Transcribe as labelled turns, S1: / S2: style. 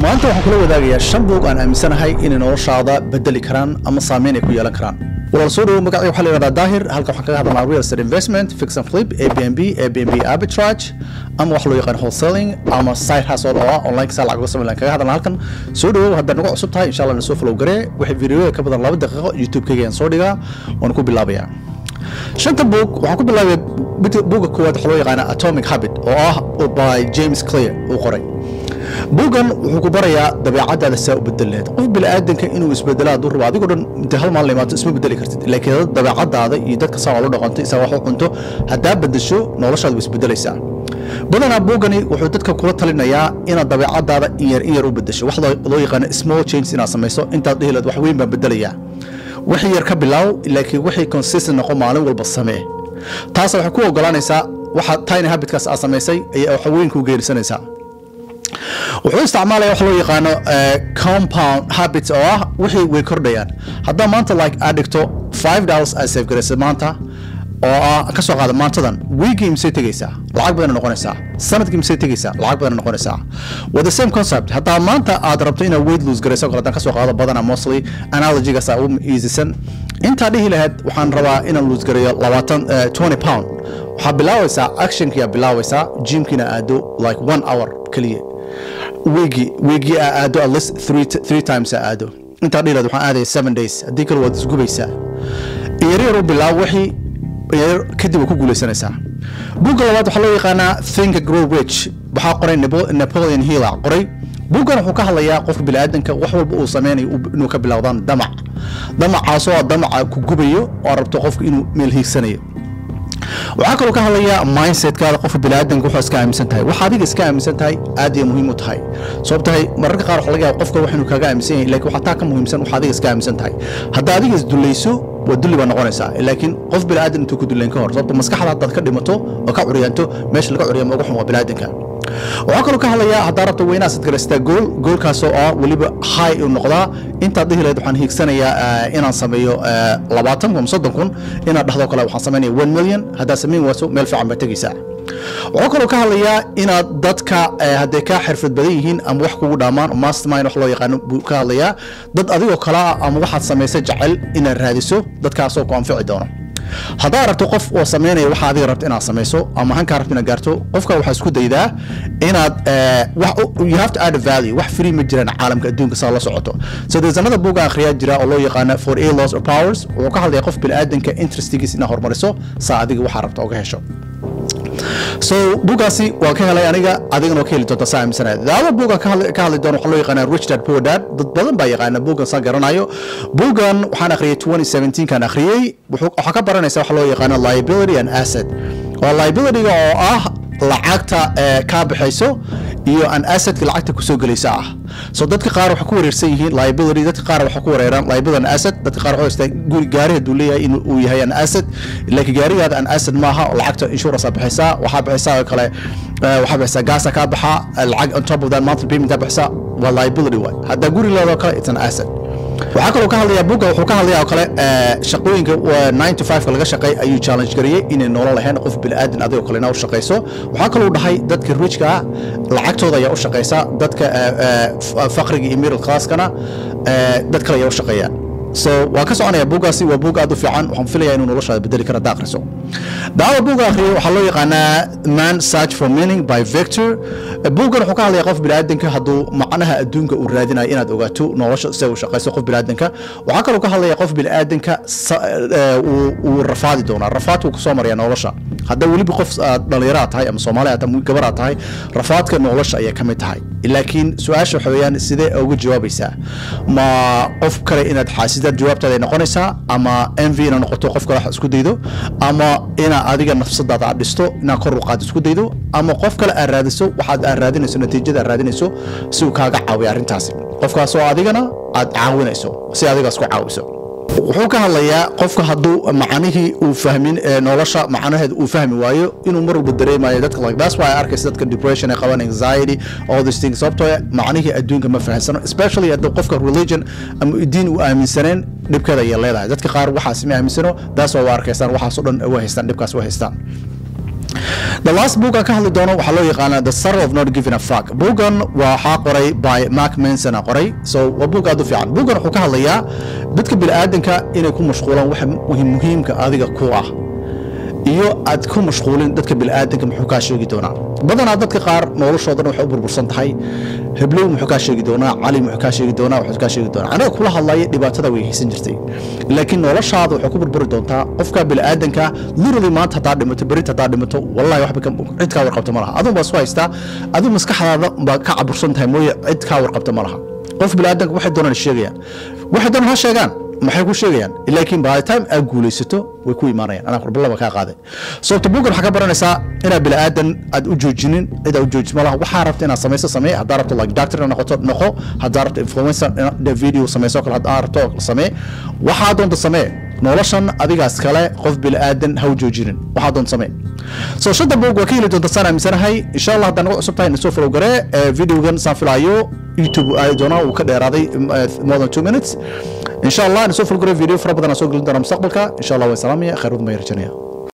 S1: Maanta waxaan kula wadaagayaa shan buug aan aaminsanahay inay noloshaada bedeli karaan ama saameyn ay ku yeelan karaan. Walaal, soo dhawo. Magacay waxaa la yidhahdaa Daahir. Halka waxaan kaga hadalnaa real estate investment, fix and flip, Airbnb, Airbnb arbitrage, ama wax loo yaqaan wholesaling ama side hustle oo ah online saa lacag uga samayn kaga hadalnaa halkan. Soo dhawow. Haddaad nagu cusub tahay, insha Allah na soo follow garee. Waxay videoyada ka badan 2 daqiiqo YouTube-kayga ayaan soo dhigaa. Waan ku bilaabayaa shanta buug. Waxaan ku bilaabaya buugga koowaad, waxaa loo yaqaana Atomic Habit oo ah by James Clear uu qoray. Buuggan wuxuu ku barayaa dabeecadaada saa u bedel lahayd. Qof bini'aadanka inuu isbedelo hadduu rabo, adigoo dhan intay hal maalin imaato isma bedeli kartid, laakiin dabeecadaada iyo dadka saa la dhaqanto, isaa wax u cunto, haddaa bedesho, noloshaada way isbedelaysaa. Badanaa buuggani wuxuu dadka kula talinayaa inaad dabeecadaada in yar in yar u bedesho, wax loo yaqaano small change inaad samayso. Intaad dhihi lahayd wax weyn baan bedelayaa, wixii yar ka bilaaw, laakiin wixii consistent noqo, maalin walba samee. Taas waxay ku ogolaanaysaa waxa tiny habitkaas aad samaysay ayaa wax weyn kuu geerisanaysaa. Wuxuu isticmaalaya wax loo yaqaano compound habits oo ah wixii way kordhayaan. Haddaa maanta like aad dhigto $5 aad save garaysa maanta oo ah ka soo qaada maantadan, weekii imsay tegaysaa? Lacag badan noqonaysaa. Sanadkii imsay tegaysaa? Lacag badan noqonaysaa. Waa the same concept. Haddaa maanta aad rabto inaad weight lose garayso kale, haddaan ka soo qaado, badana mostly analogygaas ugu easysan. Intaa dhihi lahayd waxaan rabaa inaan lose gareeyo 20 20 pound, waxaa bilaabaysaa actionkiyaa bilaabaysaa, gymkiina aado like one hour keliya weekii aa aado, at least three times aa aado. Intaa dhihi lahayd waxaan aadaya 7 days, haddii kale waad isgubaysaa. Yaryar u bilaab wixii yaryar, kadib waa ku guulaysanaysaa. Buugga labaad waxaa loo yaqaanaa Think Grow Rich. Waxaa qoray Napoleon Hill qoray. Buuggan wuxuu ka hadlayaa qofka bini'aadanka wax walba uu sameynayo inuu ka bilowdaan damac, damacaasoo ah damaca ku gubayo oo rabto qofku inuu meel hiigsanayo. Waxaa kaloo ka hadlayaa mindsetkaada, qofka biniaadanka wuxuu iska aaminsan tahay. Waxa adiga iska aaminsan tahay aad iyo muhiim u tahay, sababtahay mararka qaar waxa laga yaaba qofka wax inuu kaaga aaminsan yahay, laakiin waxaa taa ka muhiimsan waxa adiga iska aaminsan tahay. Haddaa adiga isdullayso, waa dulli baa noqonaysaa, laakiin qof biniaadan intuu ku dullayn ka hor, sababta maskaxda haddaad ka dhimato oo ka curyaanto, meesha laga curyaamo ugu xun waa biniaadanka. Waxaa kaloo ka hadlayaa haddaa rabto waa inaad sadgaraystaa goal, goalkaasoo ah weliba high uu noqdaa. Intaad dhihi lahayd waxaan hiigsanayaa inaan sameeyo 20,000 ama 30,000, inaad dhahdo kale waxaan samaynaya 1 million. Haddaad samayn wayso, meel fiican baad tegaysaa. Wuxuu kaloo ka hadlayaa inaad dadka hadday kaa xirfad badan yihiin ama wax kugu dhaamaan, mastermind wax loo yaqaano buu ka hadlayaa, dad adigoo kale ah ama waxaad samaysay jecel inaad raadiso, dadkaasoo ku anfici doono. Haddaa rabto qof oo sameynaya waxa adiga rabto inaad samayso ama hankaa rabto inaad gaarto, qofka waxaa isku daydaa inaad wax you have to add a value. Wax free ma jiraan caalamka adduunka saa la socoto. So there's another book aan akhriyaa jira oo loo yaqaano 48 Laws of Powers. Wuxuu ka hadlaya qof biniaadanka interestigiisa inaad horumariso saa adiga waxaa rabto oga hesho. So buuggaasi waan ka helay aniga, adigana waa ka heli doontaa saa aaminsanaya. The other buugga ka hadli doono waxaa loo yaqaanaa Rich Dad Poor Dad. Dad badan baa yaqaana buuggan saan garanayo. Buuggan waxaan akhriyay 2017 kan akhriyey. Waxaa ka baranaysa waxa loo yaqaano liability and asset, waa liability-ga oo ah lacagta kaa baxayso iyo an assetka lacagta kusoo gelaysa ah. So dadka qaar waxay ku wareersan yihiin liability, dadka qaar waxay ku wareeraan liability and asset. Dadka qaar waxay haystaan guri, gaari hadduu leeyahay in uu yahay an asset, laakiin gaarigaada an asset maaha oo lacagta insurance aa bixaysaa, waxaa bixaysaa oo kale waxaa bixaysaa gaasa kaa baxa lacag, on top of that monthly payment aa bixaysaa, waa liability waay. Haddaa guri leedoo kale, it's an asset. Waxaa kaloo ka hadlaya buugga, wuxuu ka hadlaya oo kale shaqooyinka 9 to 5 laga shaqeey ayuu challenge gareeyey inay nolol lahayn qof bini'aadan adigoo kale inaa u shaqayso. Waxaa kaloo dhahay dadka richka ah lacagtooda ayaa u shaqaysa, dadka faqriga iyo middle classkana dad kale ayaa u shaqeeya. So waan ka soconaya. Buuggaasi waa buug aad u fiican. Waxaan filayaa inuu noloshaada bedeli karo haddaa akhriso. Dacwada buugga akhriyay waxaa loo yaqaanaa Man Search for Meaning by Victor. Buuggan wuxuu ka hadlaya qof biniaadanka hadduu macnaha adduunka uu raadinayo inaad ogaato nolosha sida uu shaqayso qof biniaadanka. Waxaa kaloo ka hadlaya qof biniaadanka uu rafaadi doonaa, rafaadku kusoo maraya nolosha. Hadda weliba qof aad dhalinyaro aad tahay ama Soomaali aad tahay, gabar aad tahay, rafaadka nolosha ayay ka mid tahay. Laakiin su-aasha waxa weeyaan, sidee uga jawaabaysaa? Ma qof kale inaad xaasidaad jawaabtaada ay noqonaysaa, ama envy inaad noqoto, qof kale wax isku daydo, ama inaad adiga nafsadaada aad dhisto, inaad kor u qaad isku daydo, ama qof kale aad raadiso, waxaad aad raadinayso, natiijada aad raadinayso, si uu kaaga caawiyo arrintaasi, qofkaasoo adigana aad caawinayso si adigaas ku caawiso. Wuxuu ka hadlayaa qofka hadduu macnihii uu fahmin nolosha macnaheed uu fahmi waayo, inuu mar walba dareemayo dadka like that's why I arkaysa dadka depression ay qabaan, anxiety, all these things, sababtoo ah macnihii adduunka ma fahansano, especially hadduu qofka religion ama diin uu aaminsaneen, dhibkeeda ayay leedahay. Dadka qaar waxaas ma aaminsano, that's why waa arkaysaan waxaas oo dhan way haystaan, dhibkaas way haystaan. The last book aan ka hadli doono waxaa loo yaqaanaa The Subtle of Not Giving a Fuck. Buuggan waxaa qoray by Mark Manson a qoray. So waa buug aad u fiican. Buuggan wuxuu ka hadlayaa dadka bini'aadanka inay ku mashquulaan waxa muhiimka adiga ku ah, iyo aad ku mashquulin dadka bini'aadanka muxuu kaa sheegi doonaa. Badanaa dadka qaar noloshoodan waxay u burbursan tahay heblow muxuu kaa sheegi doonaa, Cali muxuu kaa sheegi doonaa, wuxuu kaa sheegi doonaa. Aniga kula hadlaya, dhibaatada way haysan jirtay, laakiin noloshaada waxay ku burburi doontaa qofka bini'aadanka. Literally, maanta haddaa dhimato, berita haddaa dhimato, wallahi waxba cid kaa warqabta ma laha. Adun baa isku haystaa, adigu maskaxdaada baa ka cabursan tahay mooye, cid kaa warqabta ma laha. Qof bini'aadanka waxay doonaan sheegayaan, waxay doonaan ha sheegaan, maxay ku sheegayaan? Laakiin by the time aad guulaysato, way ku imaanayaan. Anaa qurballaba kaa qaaday. Sababta buuggan waxaa ka baranaysaa inaad bini'aadan aad u joojinin, cid aad u joojin ma laha. Waxaa rabta inaad samayso, samee. Haddaa rabto like doctor inaad noqoto, noqo. Haddaa rabto influencer inaad video samayso kale, haddaa rabto, samee. Waxaa doonta samee. Noloshan adigaas kale, qof bini'aadan ha u joojinin. Waxaa doonta samee. So shanta buug waa ka heli doonta saan aaminsanahay, insha Allah. Haddaan nagu cusub tahay, nasoo follow garee. Videogan saan filaayo YouTube aadi doonaa, uu ka dheeraaday more than 2 minutes, insha Allah. Nasoo follow garee, video fara badan aan soo gelin doonaa mustaqbalka, insha Allah. Waan salaamaya, khayr badan baan rajaynaya.